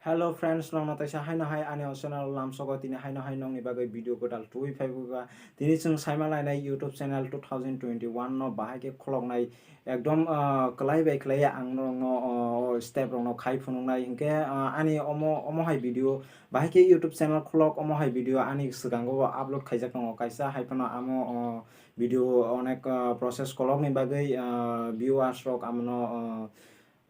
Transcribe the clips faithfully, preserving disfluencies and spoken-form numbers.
Hello friends, nokno taisa haino hai ani o channel lamsogo tini haino hai nokni bagwi video gwdal tubui phaibuga. Tini chwng saima lainai YouTube channel two thousand twenty-one no bahai khe khuloknai ekdom, ah, kwlai bai kwlai ang norokno, oh, step rokno khai phunuknai hinkhe, ah, ani omo, omo hai video bahai khe YouTube channel khulok omo hai video ani swkango upload khaijak tongo kaisa hai phano amo, oh, video onek, ah, process kolokni bagwi, ah, viewers rok amono, ah,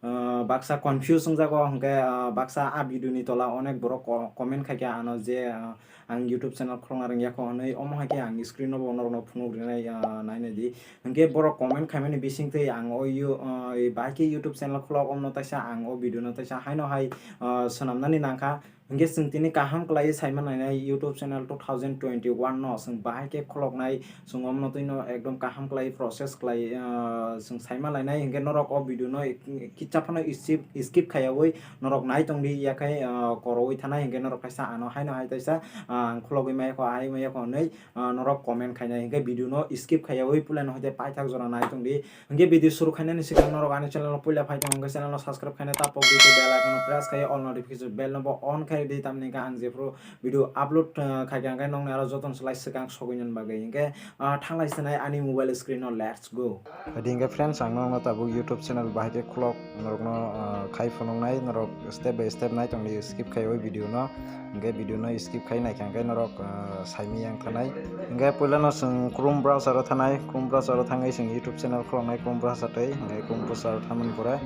ah, baksa confuse wngjago, hwnkhe, ah, baksa a video ni tola onek borok ko-, comment khaikha ano je, ah, ang YouTube channel khulokna rwngya kho hwnwi, omo hai khe ang screen o bo norokno phunuk rinai, ah, nainai di. Hwnkhe borok comment khaimani bisingtwi ang o you-, ah, bahai khe YouTube channel khulok omno taisa ang o video no taisa haino hai, ah, swnamnani nangkha. Hwnkhe chwng tini kaham kwlaiwi saima nainai YouTube channel two thousand twenty-one no chwng bahai khe khuloknai, chwng omno twino ekdom kaham kwlai process kwlai, ah, chwng saima lainai. Hwnkhe norok o video no ik-, kitsa phano skip, skip khaiyawi norok nai tongdi, yakhai, ah, korowi thanai hwnkhe norok kaisa ano haino hai taisa, ah, ang khulogwi maya kho, hai maya kho hwnwi, ah, norok comment khainai hwnkhe video no skip khaiyawi puila no hoite paithak jora nai tongdi. Hwnkhe video suru khainani swkang norok ani channel no puila phai tong hwnkhe channel no subscribe khaina ta pok di tei bell icon no press khai all notification bell no bo on khai di, tamni hwnkhe ang jephru video upload, ah, khaikha hwnkhe nokni aro jotono slai swkang sogwi nani bagwi. Hwnkhe, ah, thanglai sinai ani mobile screen no, let's go. Hadi hwnkhe friends, ang nokno tabuk YouTube channel bahai khe khulok norokno, ah, khai phunuknai, norok step by step nai tongdi, skip khaiwi video no. Hwnkhe video no skip khai naikha hwnkhe norok, ah, saimaya wng thanai. Hwnkhe puilano chwng Chrome browser o thanai, Chrome browser o thangwi chwng YouTube channel khuloknai Chrome browser tei, hwnkhe Chrome browser o thamani pore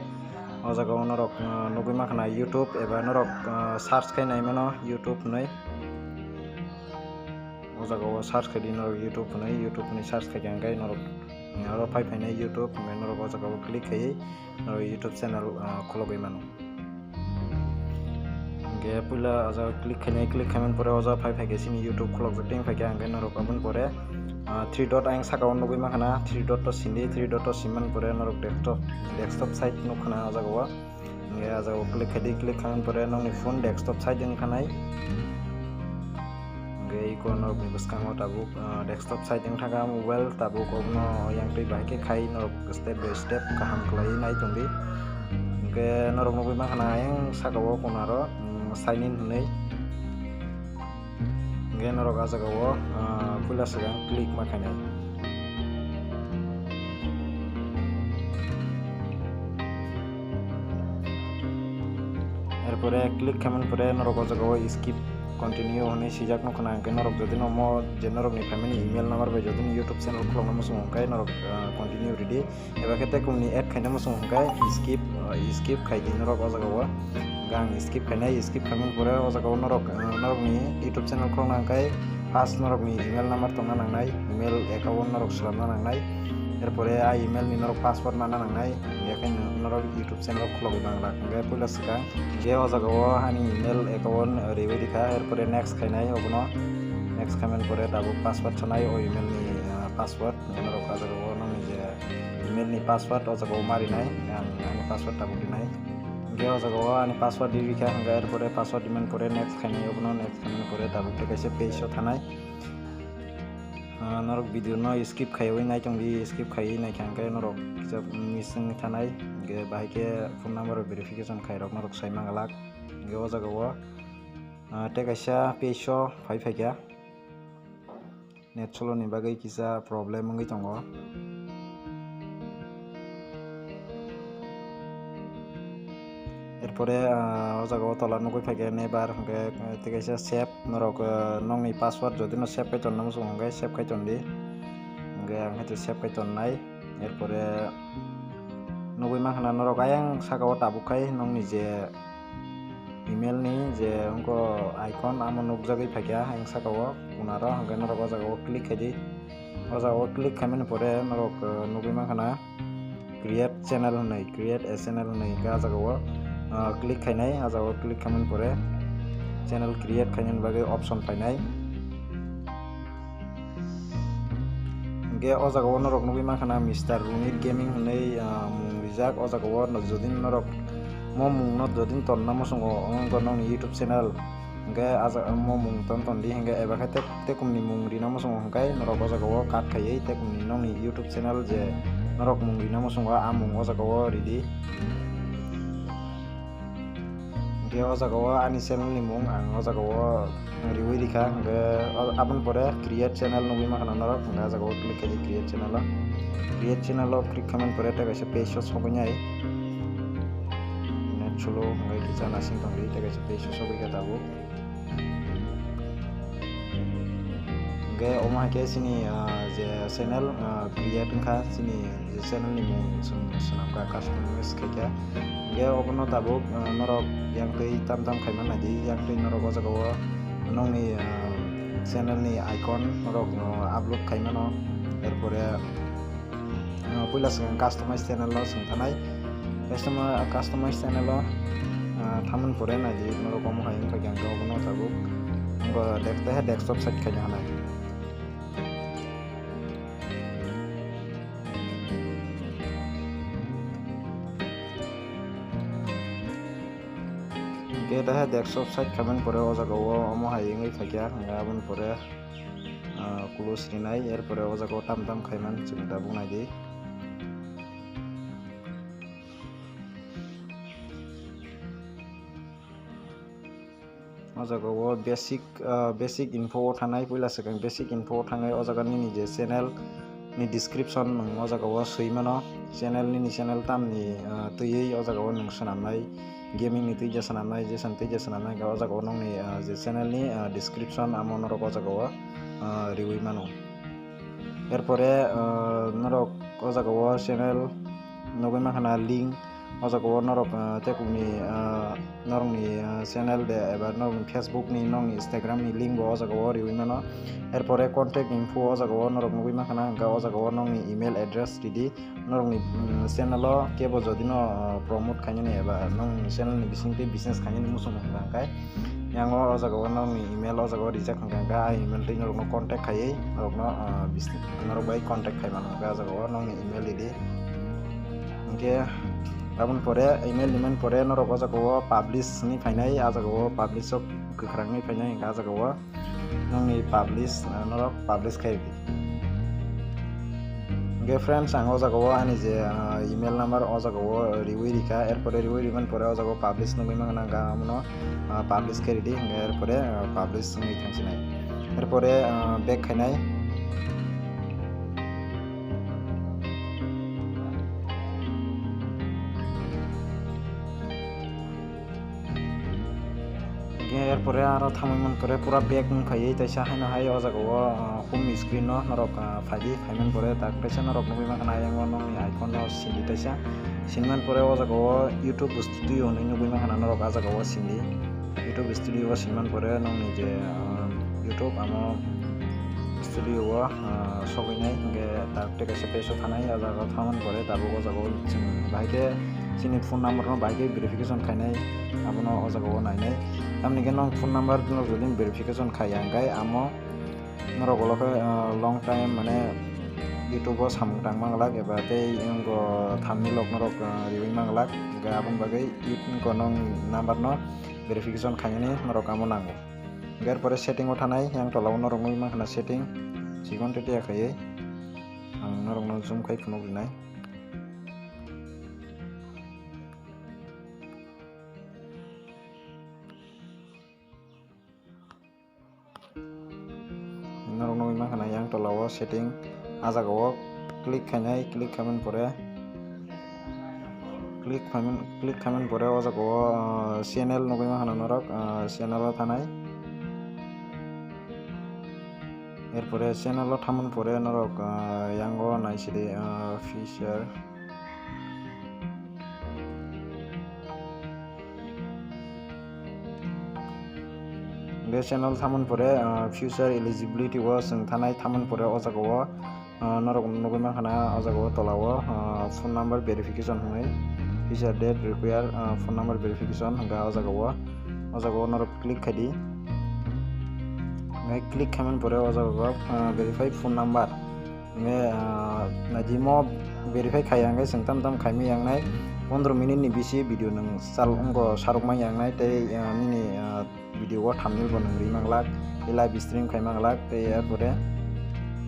o jaga o norok, ah, nugwi mankha na YouTube eba norok, ah, search khai nai mano YouTube hwnwi. O jaga o search khai di norok YouTube hwnwi, YouTube hwnwi search khai khe hwnkhe norok aro phai phainai YouTube, hwnkhe norok o jaga o click khaiwi norok YouTube channel, ah, khulogwi mano. Hwnkhe puila o jaga click khainai, click khaimani pore o jaga phai phaikhe chini YouTube khulokjak tei phaikhe hwnkhe norok aboni pore, ah, three dot ayang saka o nugwi mankha na, three dot o sindi, three dot o simani pore norok desktop, desktop site nukha na o jaga o. Hwnkhe o jaga o click khaidi, click khaimani pore nokni phone desktop site wngkha nai. Hwnkhe iko norokni bwskango tabuk, ah, desktop site wngkha mobile, tabuk obono yang twi bahai khe khai norok step by step kaham khlaiwi nai tongdi. Hwnkhe norok nugwi mankha na ayang saka o konaro, mm, sign in hwnwi. Hwnkhe norok o jaga o, ah, puila swkang click ma khainai. Erpore click khaimani pore norok o jaga o skip continue hwnwi swijak nukha na, hwnkhe norok jodi no omo je norokni family email number bai jodi no YouTube channel khulokna muchungo hwnkhe norok, ah, continue ridi. Eba khe tei kumni add khaina muchung hwnkhe skip, uh, skip khai di norok o jaga o. Hwnkhe ang skip khainai, skip khaimani pore o jaga o norok, uh, norokni YouTube channel khulokna hwnkhe first norokni email number tongna nangnai, email account norok swlamna nangnai. Erpore a email ni norok password manna nangnai, hwnkhe norok YouTube channel khulogwi manglak. Hwnkhe puila swkang je o jaga o ani email account riwi rikha, erpore next khainai obono. Next khaimani pore tabuk password sanai o email ni, uh, password. Norok o jaga o nokni je email ni password o jaga o ma rinai, ang ani password tabuk rinai. Hwnkhe o jaga o ani password ri rikha, hwnkhe erpore password rimani pore next khainai, obono next khaimani pore tabuk tei kaisa page o thanai. Ah, norok video no skip khaiwi nai tongdi, skip khaiwi naikha hwnkhe norok kisa miss wngwi thanai, hwnkhe bahai khe phone number verification khairok norok sai manglak. Hwnkhe o jaga o, ah, tei kaisa page o phai phaikha. Net slow ni bagwi kisa problem wngwi tongo. Erpore, ah, o jaga o tola nugwi phaikha never, hwnkhe, eh, tei kaisa save, norok, eh, nokni password jodi no save khai tonna muchung hwnkhe save khai tondi. Hwnkhe ang khe save khai tonnai. Erpore nugwi mankha na norok ayang saka o tabuk khai nokni je email ni je wngkha icon, amo nukjagwi phaikha ayang saka o kunaro, hwnkhe norok o jaga o click khaidi. O jaga o click khaimani pore norok, uh, nugwi mankha na create channel hwnwi, create a channel hwnwi, hwnkhe o jaga o, uh, click khainai. O jaga o click khaimani pore channel create khainani bagwi option phainai. Hwnkhe o jaga o norok nugwi mankha na Mister Runit Gaming hwnwi, ah, mung rijak. O jaga o jodi norok mo mung no jodi tonna muchungo, wngkha nokni YouTube channel, hwnkhe ah jaga o mo mung ton tondi, hwnkhe eba khe tek tekum ni mung rina muchungo, hwnkhe norok o jaga o cut khaiwi tekum ni nokni YouTube channel je norok mung rina muchungo, ah mung o jaga o ridi. Hwnkhe o jaga o ani channel ni mung ang o jaga o riwi rikha, hwnkhe o-, aboni pore create channel nugwi mankha norok, hwnkhe o jaga o click khaidi create channel o. Create channel o click khaimani pore tei kaisa page o sogwi nai. Net slow hwnkhe kisa nasing tongdi, tei kaisa page o sogwi kha tabuk. Hwnkhe omo hai khe chini, ah, je channel, ah, create wngkha, chini je channel ni mung chwng swnam kha, customize khai kha. Hwnkhe obono tabuk, ah, norok yang twi tam tam khaima naidi, yang twi norok o jaga o nokni, ah, channel ni icon norok, ah, upload khai mano, er pore Ah, puila swkang customize channel o swng thanai. Customer, customize channel o, ah, thamani pore naidi norok omo hai wngkha khe ang khe obono tabuk. Wngkha dek-, tei desktop site khaina hanai. Hwnkhe tei desktop site khaimani pore o jaga o omo hai wngwi khaikha, hwnkhe aboni pore, ah, close rinai, er pore o jaga o tam tam khaiman chwng tabuk naidi. O jaga o basic, ah, basic info o thanai, puila swkang basic info o thanai, o jaga nini je channel ni description nwng o jaga o swi mano, channel nini channel tamni, ah, twiwi o jaga o nwng swnamnai, gaming ni twi je swnamnai, je san twi je swnamnai, o jaga o nokni, ah, je channel ni, ah, description amo norok o jaga o, ah, riwi mano. Erpore, ah, norok o jaga o channel nugwi mankha na link, o jaga o norok, ah, tekukni, ah, norokni, ah, channel de eba norokni Facebook ni, norokni Instagram ni link bo o jaga o riwi mano. Erpore contact info o jaga o norok nugwi mankha na, hwnkhe o jaga o nokni email address ridi. Norokni, mm, channel o kebo jodi no, ah, promote khainani eba nokni channel ni bisingtwi business khainani muchung wngkha hwnkhe, yang o, o jaga o nokni email o jaga o rijak hwnkha hwnkhe, a email twi norokno contact khaiwi norokno, ah, bis-, norok bai contact khai mano hwnkhe, o jaga o nokni email ridi. Hwnkhe aboni pore email rimani pore norok o jaga o publish ni phainai, a jaga o publish o kwkhwrang ni phainai hwnkhe, a jaga o nokni publish, ah, norok publish khai ridi. Hwnkhe friends, ang o jaga o ani je, ah, email number o jaga o riwi rikha, erpore riwi rimani pore o jaga o publish nugwi mankha na, hwnkhe amono, ah, publish khai ridi, hwnkhe erpore, ah, publish wngwi thangsinai. Erpore, ah, back khainai. Hwnkhe erpore aro thangwi mankha pore pura back wngphaiwi taisa haino hai o jaga o, ah, home screen no norok, ah, phaidi, phaimani pore tak taisa norok nugwi mankha na, ayang o nokni icon no sindi taisa. Sinimani pore o jaga o YouTube Studio hinwi nugwi mankha na norok, a jaga o sindi. YouTube Studio o sinimani pore nokni je, ah, YouTube amo Studio o, ah, sogwi nai, hwnkhe tak tei kaisa page o thanai, a jaga o thangmani pore tabuk o jaga o chwng bahai khe chini phone number no bahai khe verification khainai, abono o jaga o nainai. Tamni khe nong phone number no jodi verification khaiya hwnkhe amo norok ulo khe, ah, long time mane YouTube o samung tang manglak eba tei wngkha thumbnail rok norok, ah, riwi manglak, hwnkhe aboni bagwi wngkha nong number no verification khainani norok amo nango. Hwnkhe erpore setting o thanai, yang tola o norok nugwi mankha na setting, chikon tei tei khaiwi ang norokno zoom khai phunuk rinai. Norok nugwi mankha na yang tola o setting, a jaga o click khainai, click khaimani pore, click khaimani, click khaimani pore o jaga o, ah, channel nugwi mankha na norok, ah, channel o thanai. Erpore channel o thamani pore norok, ah, yang o naisidi, ah, feature. Hwnkhe channel thamani pore, ah, future eligibility o chwng thanai thamani pore o jaga o, ah, norok nugwi mankha na o jaga o tola o, ah, phone number verification hwnwi feature date require, ah, phone number verification hwnkha o jaga o, o jaga o norok click khaidi. Hwnkhe click khaimani pore o jaga o, ah, verify phone number. Hwnkhe, ah, naidi mo verify khaiya hwnkhe chwng tam tam khaimani yangnai pondro minute ni bisi video nwng chal wngbo sarukmani yangnai tei, ah, nini, ah, video o thumbnail bo nwng ri manglak, tei live stream khai manglak, tei arpore,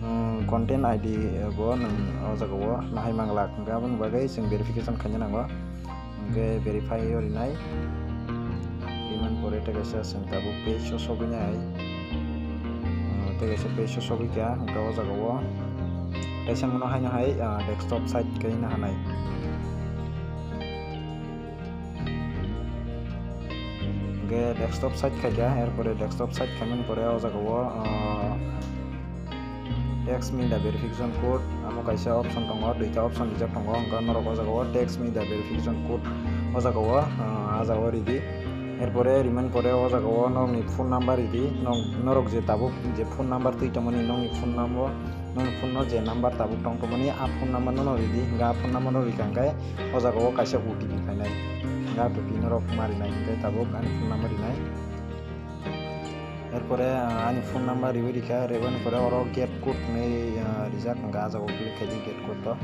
um, content I D bo nwng o jaga o nahai manglak. Hwnkhe aboni bagwi chwng verification khaina nango. Hwnkhe verify o rinai. Pore tei kaisa chwng tabuk page o sogwi nai. Ah, tei kaisa page o sogwi kha, hwnkhe o jaga o kaisa mono haino hai, ah, desktop site khe na hanai. Hwnkhe desktop site khaikha, erpore desktop site khaimani pore o jaga o, ah, text me the verification code, amo kaisa option tongo, duita option rijak tongo, hwnkhe norok o jaga o text me the verification code o jaga o, ah, ah jaga o ridi. Erpore rimani pore o jaga o norokni phone number ridi, nok-, norok je tabuk je phone number twi tongmani nokni phone number, nokni phone no je number tabuk tong tongmani a phone number no ridi, hwnkhe a phone number no rikha hwnkhe o jaga o kaisa O T P phainai, hwnkhe a O T P norok ma rinai, hwnkhe tabuk ani phone number rinai. Erpore, ah, ani phone number riwi rikha, riboni pore oro get code hinwi, ah, rijak, hwnkhe ah jaga o click khaidi get code o.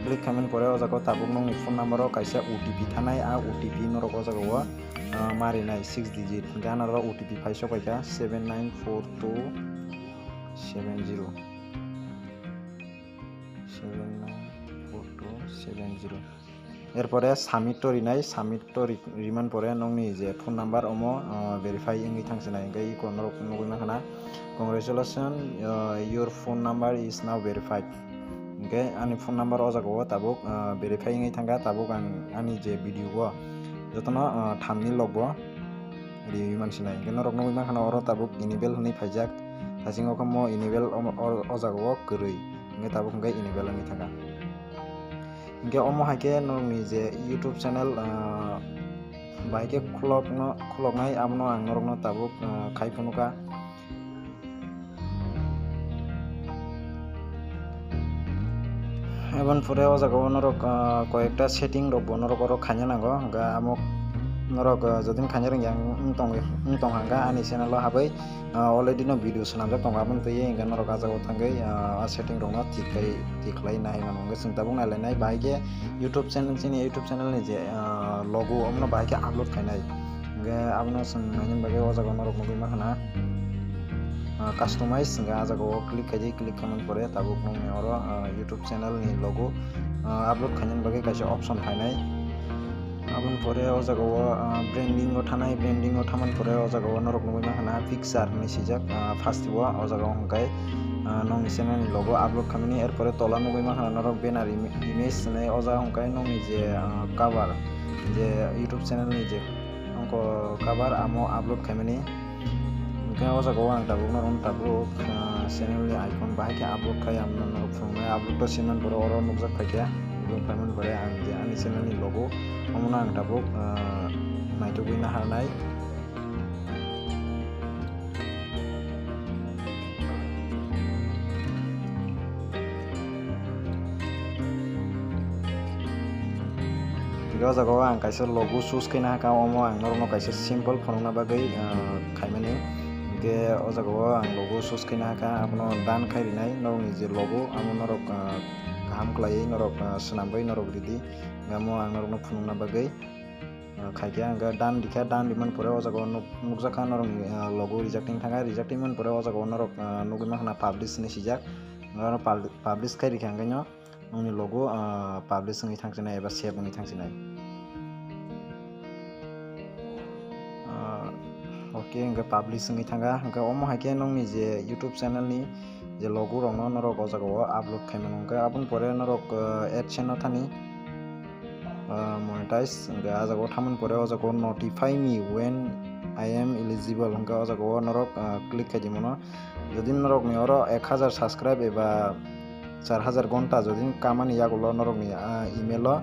Click khaimani pore o jaga o tabuk nokni phone number o kaisa O T P thanai, ah O T P norok o jaga o, ah, ma rinai six digit. Hwnkhe ano oro O T P phai sok paikha seven nine four two seven zero. Seven nine four two seven zero. Erpore submit to rinai, submit to ri-, riman pore nokni je phone number omo, ah, verify wngwi thangsinai, hwnkhe iko norok nugwi mankha na, "Congratulations, ah, your phone number is now verified." Hwnkhe ani phone number o jaga o tabuk, ah, verify wngwi thangkha, tabuk ang ani je video o jotono, ah, thumbnail rok bo riwi mansinai. Hwnkhe norok nugwi mankha na oro tabuk enable hinwi phaijak, thasingo khe mo enable omo, o, o jaga o kwrwi, hwnkhe tabuk hwnkhe enable wngwi thangkha. Hwnkhe omo hai khe norokni je YouTube channel, ah, bahai khe khulokno, khuloknai, abono ang norokno tabuk, ah, khai phunukha. Eboni pore o jaga o norok, ah, koyekta setting rok bo norok oro khaina nango, hwnkhe amo norok, ah, jodi khaina rwngya wng tong, wng tong hwnkhe ani channel o habwi, ah, already no video swnamjak tongo, aboni twi hwnkhe norok ah jaga o thangwi, ah, ah setting rok no thik khai, thik khlai nai mano. Hwnkhe chwng tabuk nai lai nai, bahai khe YouTube channel, chini YouTube channel ni je, ah, logo, omono bahai khe upload khainai. Hwnkhe abono chwng naina bagwi o jaga o norok nugwi mankha na, ah, customize, hwnkhe ah jaga o click khaidi, click khaimani pore tabuk nokni oro, ah, YouTube channel ni logo, ah, upload khainani bagwi kaisa option phainai. Aboni pore o jaga o, ah, branding o thanai, branding o thamani pore o jaga o norok nugwi mankha na picture hinwi swijak, ah, first o, o jaga o hwnkhe, ah, nokni channel ni logo upload khaimani, erpore tola nugwi mankha na norok banner im-, image hinwi, o jaga hwnkhe nokni je, ah, cover, je YouTube channel ni je wngkha cover, amo upload khaimani. Hwnkhe o jaga o ang tabuk norok tabuk, ah, channel ni icon bahai khe upload khai, ang norok phunuknai, upload to sinmani pore oro nukjak phaikha, nukjak phaimani pore ang je ani channel ni logo omono ang tabuk, ah, naitugwi naharnai. Hwnkhe o jaga o ang kaisa logo choose khaina hakha, omo ang norokno kaisa simple phunukna bagwi, ah, khaimani. Hwnkhe o jaga o ang logo choose khaina hakha, abono done khai rinai, norokni je logo, amo norok, ah, kaham khlaiwi norok, ah, swnamwi norok ridi. Hwnkhe omo ang norokno phunukna bagwi, ah, khaikhe hwnkhe done rikha, done rimani pore o jaga o nuk-, nukjakha norokni, ah, logo rejecting thangkha, rejecting mani pore o jaga o norok, ah, nugwi mankha na publish hinwi swijak, norok pub-, publish khai rikha hwnkhe no. Nokni logo, ah, publish wngwi thangsinai eba save wngwi thangsinai. Ah, okay, hwnkhe publish wngwi thangkha. Hwnkhe omo hai khe nokni je YouTube channel ni je logo rokno norok o jaga o upload khai mano. Hwnkhe aboni pore norok, ah, AdSense o thani, ah, monetize. Hwnkhe ah jaga o thamani pore o jaga o notify me when I am eligible. Hwnkhe o jaga o norok, ah, click khai di mano. Jodi norokni oro ek hajar subscribe eba char hajar gonta jodi kamani yagulo norokni, ah, email o,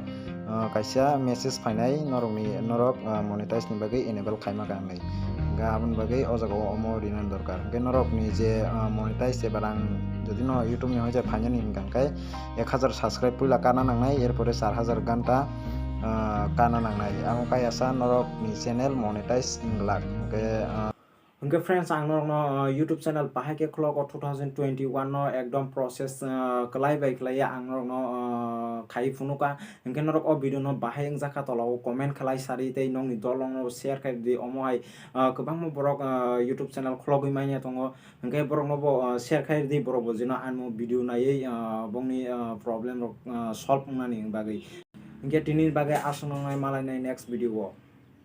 ah, kaisa message phainai norokni, norok, ah, monetize ni bagwi enable khaima ka hinwi. Hwnkhe aboni bagwi o jaga o omo rinani dorkar. Hwnkhe norokni je, ah, monetize eba rang jodi no YouTube ni hoite phainani hwnkha khe ek hajar subscribe puila kana nangnai, erpore char hajar gonta, ah, kana nangnai. Amo kaya sa norokni channel monetize wng glak. Hwnkhe, ah, Hwnkhe friends, ang norokno, uh, YouTube channel bahai khe khulok o two thousand twenty-one no ekdom process, uh, kwlai bai kwlaiya ang norokno, uh, khai phunukha. Hwnkhe norok o video no bahai wngjakha tola o comment khlai sari tei nokni dolong no share khai di, omo hai, uh, kwbangma borok, uh, YouTube channel khulogwi manya tongo. Hwnkhe borok no bo, uh, share khai di, borok bo jeno ano video naiwi, uh, bongni, uh, problem rok, uh, solve wngnani bagwi. Hwnkhe tini bagwi aswk nongnai, malainai next video o.